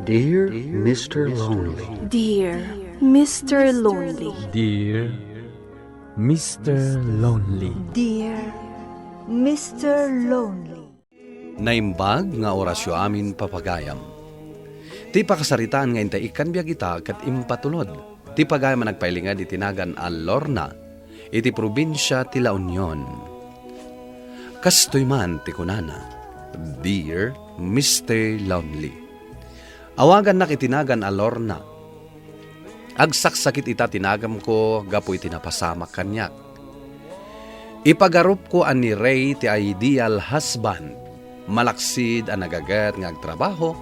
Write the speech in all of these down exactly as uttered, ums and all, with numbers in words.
Dear Mister Lonely. Dear Mister Lonely. Dear Mister Lonely. Dear Mister Lonely. Naimbag nga orasyo amin, papagayam. Ti pakasaritaan nga intay ikkan biag ita ket impatulod ti pagayam a nagpailinged iti nagan a Lorna iti probinsia ti La Union. Kastoy man ti kunana, "Dear Mister Lonely." Awagannak iti nagan a Lorna. Agsaksakit ita ti naganko gapu iti napasamak kaniak. Ipagarupko a ni Ray ti ideal husband, malaksid a nagaget nga agtrabaho,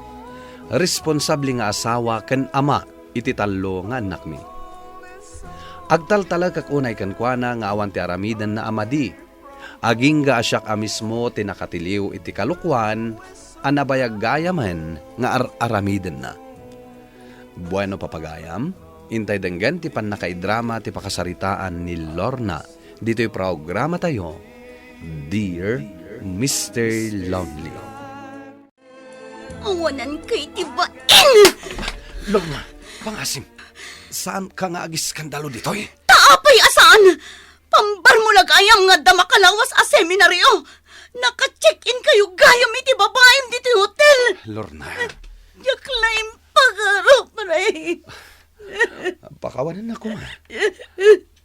responsable nga asawa ken ama iti tallo nga annakmi. Agtaltalekak unay kenkuana nga awan ti aramidenna a madi. Agingga a siak a mismo ti nakatiliw iti kalokuan a nabayag gayamen nga ar-aramidenna. Bueno, papagayam, intay denggen ti pannakaidrama ti pakasaritaan ni Lorna ditoy programatayo, Dear Mister Lonely. Awanan kay ti bain! Lorna, pangasim. Saan ka nga agiskandalo ditoy? Ta apay a saan? Pambarmo la gayam nga adda makalawas a seminaryo. Naka-check-in kayo gayam iti babaim ditoy hotel. Lorna. Diak la impagarup, Ray. Pakawanennakon.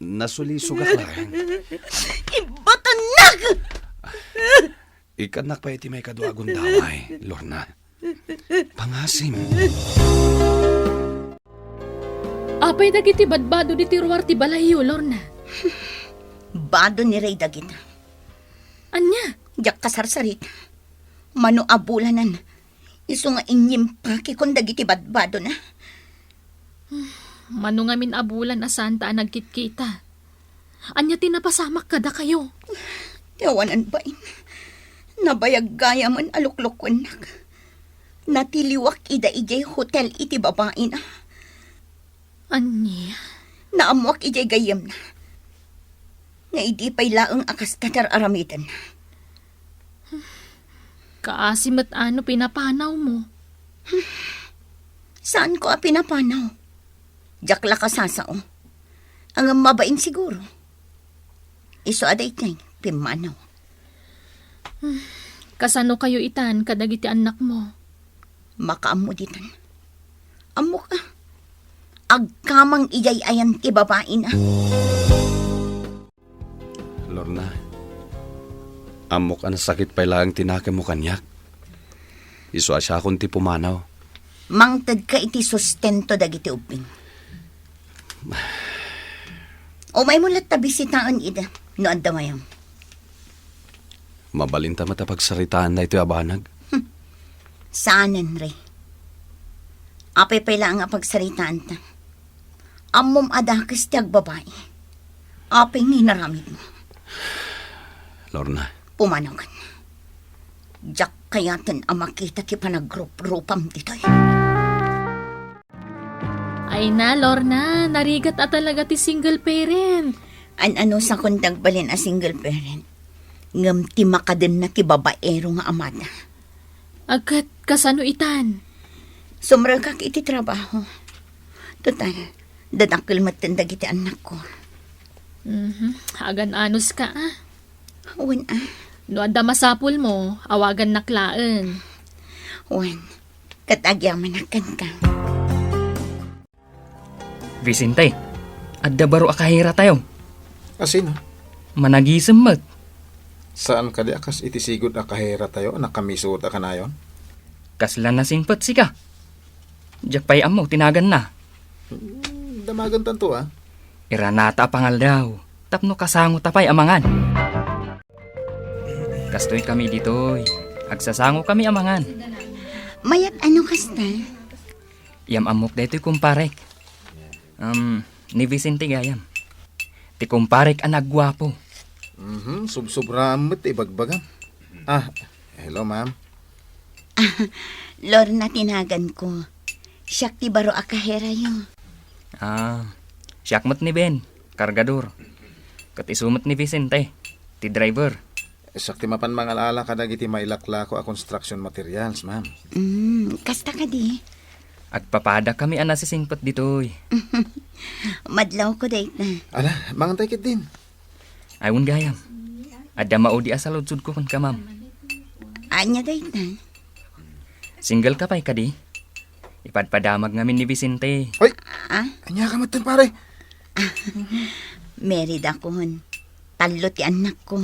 Nasulisogak laeng. Ibatannak! Ikkannak pay iti maikadua a gundaway, Lorna. Pangasim. Apay dagiti badbado ditoy ruar ti balayyo, Lorna? Bado ni Ray dagita. Ania? Diak kasarsarit. Mano a bulanan, isu nga inyimpakikon dagiti badbadona. Mano ngamin a bulan a saanta a nagkitkita? Ania ti napasamak kadakayo? Ti awanan bain. Nabayag gayamen a luklukuennak. Natiliwak ida idiay hotel iti babaina. Ania? Naammoak idiay gayyemna. Nga idi pay laeng a kasta ti ar-aramidenna. Kaasi met a no pinapanawmo. Saanko a pinapanaw. Diak la kasasao. Ngem mabain siguro. Isu a daytoy, pimmanaw. Kasano kayo itan kadagiti annakmo? Makaammo ditan. Ammok a. Agkamang idiay ayan ti babaina. Lorna, ammok a nasakit pay laeng ti nakemmo kaniak. Isu a siakon ti pumanaw. Mangtedka iti sustento dagiti ubbing. Umaymo latta bisitaen ida no adda mayam. Mabalinta met a pagsaritaan daytoy a banag. Hmm. Saanen, Ray. Apay pay laeng a pagsaritaanta. Ammom a dakes ti agbabai. Apay nga inaramidmo? Lorna. Pumanaw kan. Diak kayaten a makita ti panagruprupam ditoy. Ay na, Lorna, narigat a talaga ti single parent. An-ano sakon ti agbalin a single parent? Ngem ti makadenna ti babaero nga amada. Agkat kasano itan? Sumrekak iti trabaho. Total, dadakkel metten dagiti annakko. Mhm. Agan-anos ka, ah. Wen, ah. No adda masapulmo, awagannak laeng. Wen, ket agyamanak kenka. Vicente, adda baro a kaheratayo. A sino? Managisem met. Saan kadi a kas iti sigud a kaheratayo a nakamisot a kanayon? Kasla nasingpet sika? Diak pay ammo ti naganna. Hmm, damagentanto, ah. Iranata a pangaldaw tapno kasangota pay a mangan. Kastoy kami ditoy. Agsasangokami a mangan. Mayat a no kasta? Yam-ammok daytoy kumparek. Um, ni Vicente gayam. Ti kumparek a nagguapo. Mhm, subsobraan met ti ibagbagam. Ah, hello, ma'am. Lorna ti naganko. Siak ti baro a kaherayo. Ah, siak met ni Ben, kargador. Ket isu met ni Vicente, ti driver. Siak ti mapan mangal-ala kadagiti mailaklako a construction materials, ma'am. Mm, kasta kadi? Agpapadakami a nasisingpet ditoy. Madlawko dayta. Ala, mangantay ketdin. Ay, wen gayam. Adda maudi a saludsodko kenka, ma'am. Ania dayta? Single ka pay kadi? Ipadpadamag ngamin ni Vicente. Oy! Ah? Ania ka metten, pare? Married akon. Tallo ti annakko.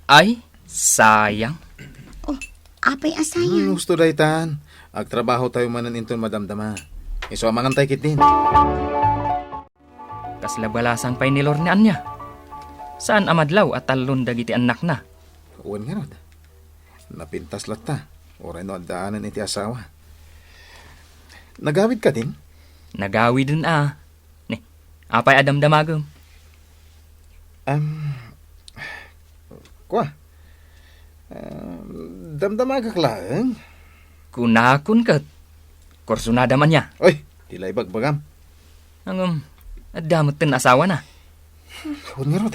Ay, sayang. Oh, apay a sayang? Hmm, husto daytan. Agtrabaho tayo manen inton madamdama. Isu a mangantay ketdin. Kasla balasang pay ni Lorna ania? Saan a madlaw a tallon dagiti annakna? Wen ngarud. Napintas latta, uray no addaanen iti asawa. Nagawid kadin? Nagawiden a. Ni, apay a damdamagem? Am, kua. Am, damdamagak laeng. Kunakon ket, kursunadam ania? Oy, di la ibagbagam. Ngem, adda metten asawana. Wen ngarud.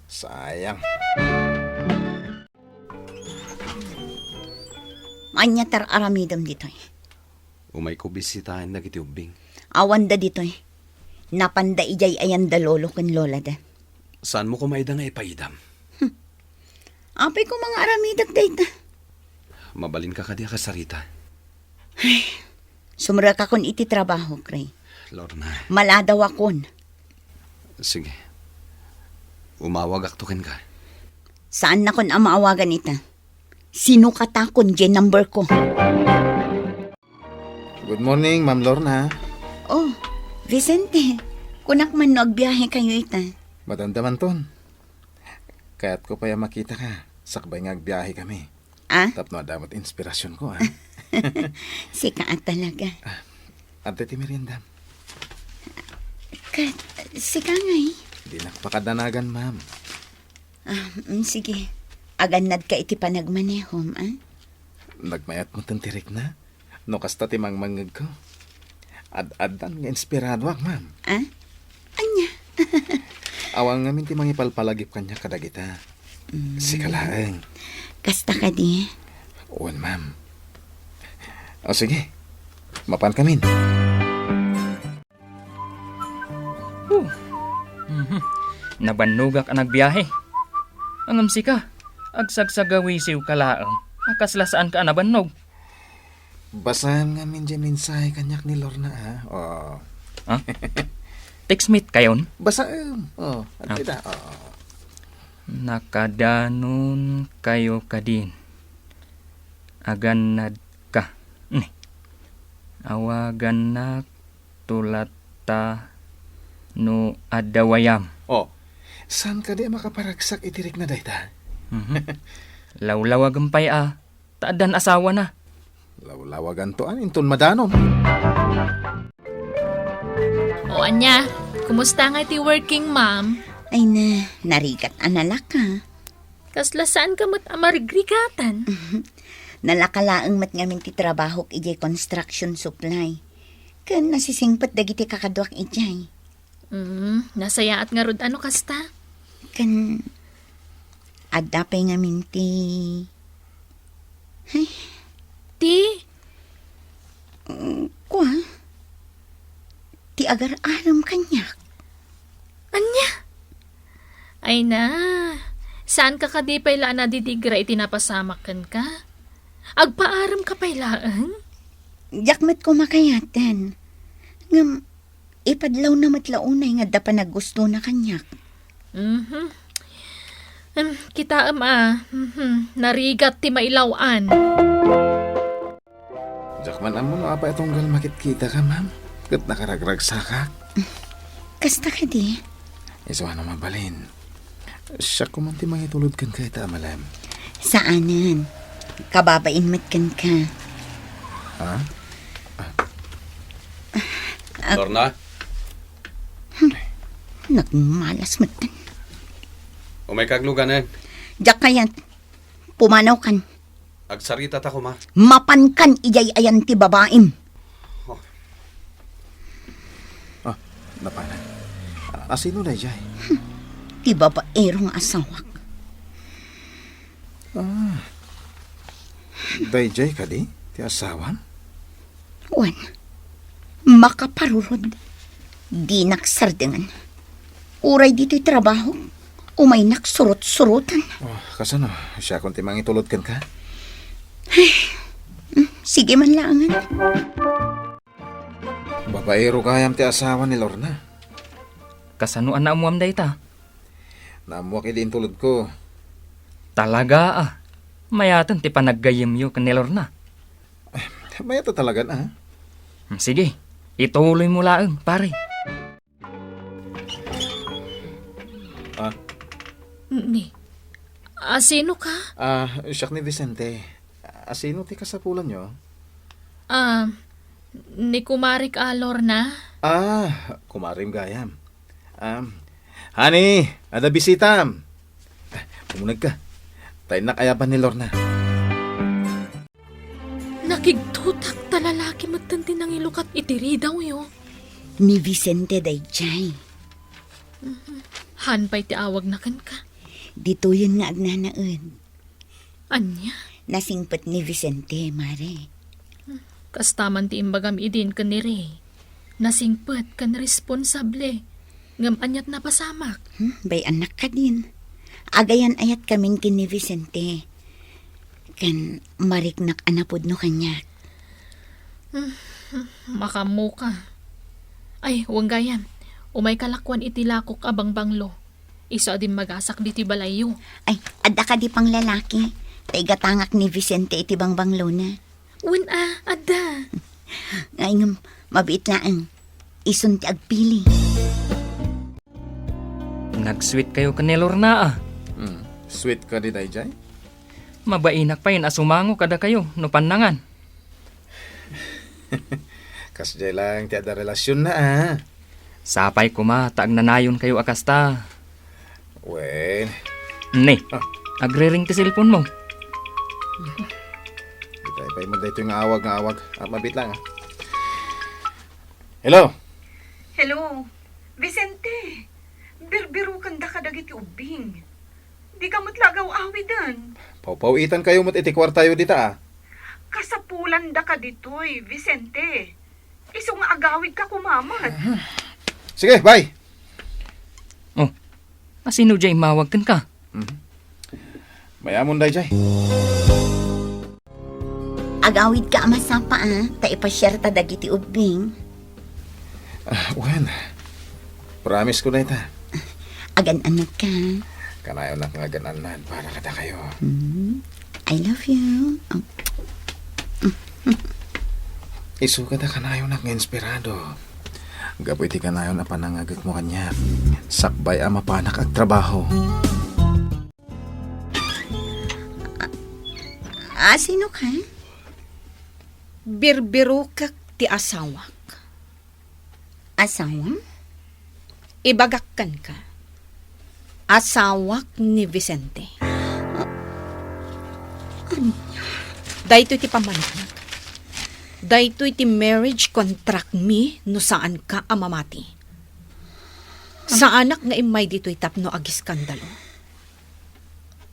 Sayang. Ania ti ar-aramidem ditoy? Umayko bisitaen dagiti ubbing. Awanda ditoy. Napanda idiay ayan da lolo ken lolada. Saanmo koma ida nga ipaidam? Hmm. Apay koma nga aramidek dayta? Mabalinka kadi a kasarita? Ay, sumrekakon iti trabahok, Ray. Lorna. Maladawakon. Sige. Umawagakto kenka. Saannakon a maawagan ita. Sinukatakon diay number ko. Good morning, Ma'am Lorna. Oh, Vicente. Kunak man no agbiahekayo ita. Madamdamanton. Kayatko pay a makitaka, sakbay nga agbiahekami. Ah? Tapno adda met inspirasionko, ah. Sika a talaga. Ah, adda ti meriendam. Ket, sika ngay? Dinak pakadanagan, ma'am. Ah, mm, sige. Agannadka iti panagmanehom, ah? Nagmayat metten ti rikna. No kasta ti mangmangngegko. Ad-addan nga inspiradoak, ma'am. Ah? Ania? Awan ngamin ti mangipalpalagip kaniak kadagita. Mm. Sika laeng. Kasta kadi? Wen, ma'am. O, sige. Mapankamin. Huh. Mhm. Nabannogak a nagbiahe. Ngem sika, agsagsagawisiw ka laeng a kasla saanka a nabannog. Basaem ngamin diay mensahe kaniak ni Lorna, ah. Oh. Ha? Text meet kayon? Basaem. Oh, Ah. Adda, oh. Nakadanon kayo kadin. Agannadka. Ni. Awagannak to latta no adda wayam. Oh, saan kadi a makaparagsak iti rikna dayta? Mhm. Lawlawagem pay a, ta addan asawana. Lawlawaganto a, inton madanon. O ania, kumusta nga iti working mom? Ay na, narigat a nalaka. Kasla saanka met a marigrigatan? Nalaka laeng met ngamin ti trabahok idiay construction supply. Ken nasisingpet dagiti kakaduak idiay. Mm, nasayaat ngarud a no kasta? Ken adda pay ngamin ti, ay. Ti? Mm, kua? Ti agar-arem kaniak. Ania? Ay na, saanka kadi pay la a nadidigra iti napasamak kenka? Agpaaremka pay laeng? Diak met koma kayaten. Ngem, ipadlawna met la unay nga adda panaggustona kaniak. Mhm. Em, kitaem a, mhm, narigat ti mailaw-an. Diak man ammo no apay a tunggal makitkitaka, ma'am, ket nakaragragsakak. Kasta kadi? Isu a no mabalin. Siak koma ti mangitulod kenka ita a malem. Saanen. Kababain met kenka. Ha? Ah. Ah. Lorna? Hmm. Nagmalas met ken. Umayka agluganen. Diak kayat. Pumanaw kan. Agsarita ta koma. Mapan kan idiay ayan ti babaim. Oh. Ah, napanan. Ah, asino dayjay? Hmm. Ti babaero nga asawak. Ah. Dayjay kadi ti asawam? Wen. Makaparurod. Dinak sardengen. Uray ditoy trabaho, umaynak surot-surotan. Oh, kasano? Siakon ti mangitulod kenka? Ay, mm, sige man laengen. Babaero gayam ti asawa ni Lorna. Kasano a naammuam dayta? Naammuak idi intulodko. Talaga a. Mayaten ti panaggayyemyo ken ni Lorna. Mayat a talagan a. Hmm, sige, ituloy mo laeng, pare. Ah. Ni, asino ka? Ah, siak ni Vicente. Asino ti kasapulanyo? Ah, ni kumarik a Lorna? Ah, kumarim gayam. Um, honey, adda bisitam. Ah, umuneg ka. Ta innak ayaban ni Lorna. Nakigtotak ta lalaki metten ti nangilukat iti ridawyo. Ni Vicente daydiay. Haan pay ti awagna kenka? Ditoyen nga agnanaed. Ania? Nasingpet ni Vicente, Mare. Kasta man ti imbagam idin ken ni Ray. Nasingpet ken responsable. Ngem aniat napasamak? Hmm, bay-annak kadin. Agayan-ayat kamin ken ni Vicente. Ken mariknak a napudno kaniak. Hmm, makaammoka. Ay, wen gayam. Umayka lakuan iti lakok a bangbanglo. Isu a dimmagasak ditoy balayyo. Ay, adda kadi panglalaki. Ta igatangak ni Vicente iti bangbanglona. Wen a, adda. Ay, ngem, mabiit laeng. Isun ti agpili. Nag-sweet kayo ken ni Lorna a. Hmm, sweet kadi daydiay? Mabainak pay a sumango kadakayo no pannangan. Kasdiay laeng ti adda relasionna a. Sapay koma ta agnanayon kayo a kasta. Wen. Ni, ah, agriring ti cellphone mo. Itay pay mo daytoy nga awag, nga awag. Ah, mabiit laeng a. Hello? Hello, Vicente. Birbirokanda kadagiti ubbing. Dika met la agaw-awiden. Pawpaw-itan kayo met iti kuartayo dita a. Kasapulanda kaditoy, Vicente. Isu nga agawidka koma met. Sige, bye. Oh, asino diay immawag kenka? Mhm. Mayamon daydiay. Agawidka a masapa a, ta ipasiarta dagiti ubbing. Ah, wen. Promise ko dayta. Agan-annadka. Kanayonak nga agan-annad para kadakayo. Hmm. I love you. Oh. Isu kadi kanayonak nga inspirado. Gapu iti kanayon a panangagekmo kaniak, sakbay a mapanak agtrabaho. A, sino ka? Birbirokek ti asawak. Asawam? Ibagak kenka, asawak ni Vicente. Ania? Daytoy ti pammaneknek. Daytoy ti marriage contract mi no saanka a mamati. Saanak nga immay ditoy tapno agiskandalo.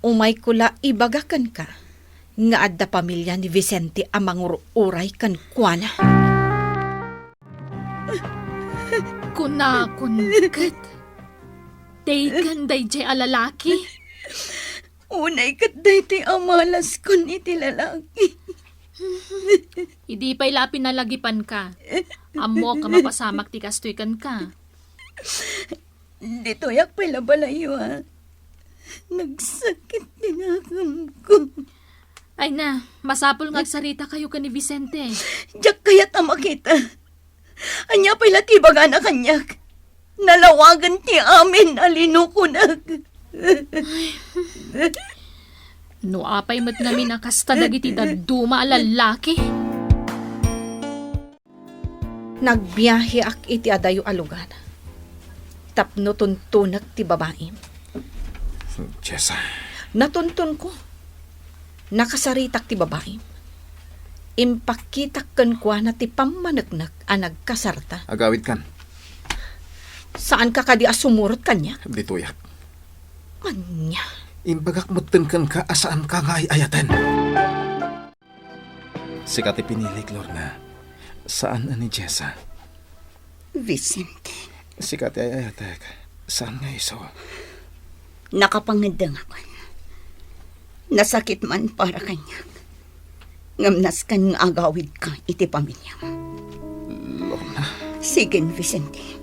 Umayko la ibaga kenka nga adda pamilia ni Vicente a mangur-uray kenkuana. Kunakon ket, dayken daydiay a lalaki? Unay ket daytoy a malaskon iti lalaki. Idi pay la a pinalagipanka, ammok a mapasamak ti kastoy kenka. Ditoyak pay la balayyo a. Nagsakit ti nakemko. Ay na, masapul nga agsarita kayo ken ni Vicente. Diak kayat a makita. Ania pay la ti ibagana kaniak? Nalawagen ti amin a linukonak. No apay met ngamin a kasta dagiti dadduma a lalaki. Nagbiaheak iti adayo a lugar tapno tuntunek ti babaim. Jessa. Natuntonko. Nakasaritak ti babaim. Impakitak kenkuana ti pammaneknek a nagkasarta. Agawidkan. Saanka kadi a sumurot kaniak? Ditoyak. Ania? Imbagak metten kenka a saanka nga ay-ayaten. Sika ti pinilik, Lorna. Saan a ni Jessa. Vicente. Sika ti ay-ayatek. Saan nga isu? Nakapangeddengakon. Nasakit man para kaniak. Ngem nasken nga agawidka iti pamiliam. Lorna. Sige, Vicente.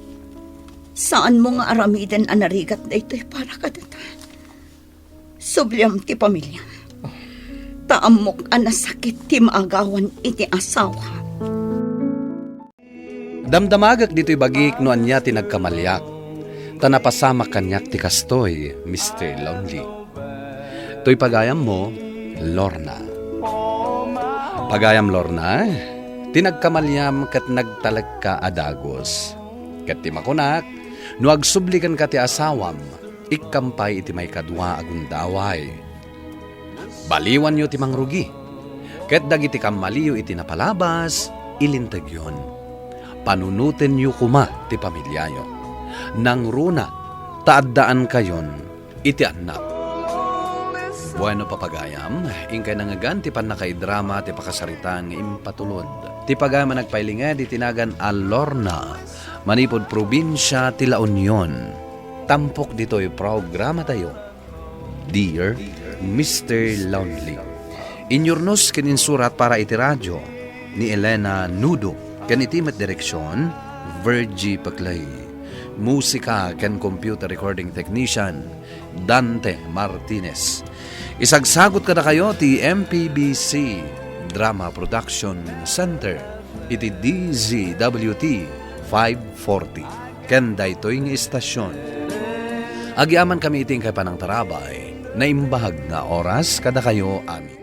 Saanmo nga aramiden a narigat daytoy para kadata. Subliam ti pamiliam. Ta ammok a nasakit ti maagawan iti asawa. Damdamagak ditoy bagik no ania ti nagkamaliak, ta napasamak kaniak ti kastoy, Mister Lonely. Toy pagayammo, Lorna. Pagayam Lorna, ti nagkamaliam ket nagtalekka a dagus. Ket ti makunak, no agsubli kenka ti asawam, ikkam pay iti maikadua a gundaway. Baliwanyo ti mangrugi, ket dagiti kammaliyo iti napalabas, ilintegyon. Panunotenyo koma ti pamiliayo. Nangruna, ta addaankayon iti annak. Bueno, papagayam, inkay nangngegan ti pannakaidrama ti pakasaritaan nga impatulod. Ti pagayam a nagpailinged iti nagan a Lorna, manipud probinsia ti La Union. Tampok ditoy programatayo, Dear Mister Lonely. Inyurnos ken insurat para iti radio ni Elena Nudo, ken iti met direksion, Virgie Peclay. Musika ken computer recording technician, Dante Martinez. Isagsagut kadakayo ti M P B C Drama Production Center iti D Z W T five forty. Ken daytoy nga istasion, agyamankami iti inkay panangtarabay, naimbag nga oras kadakayo amin.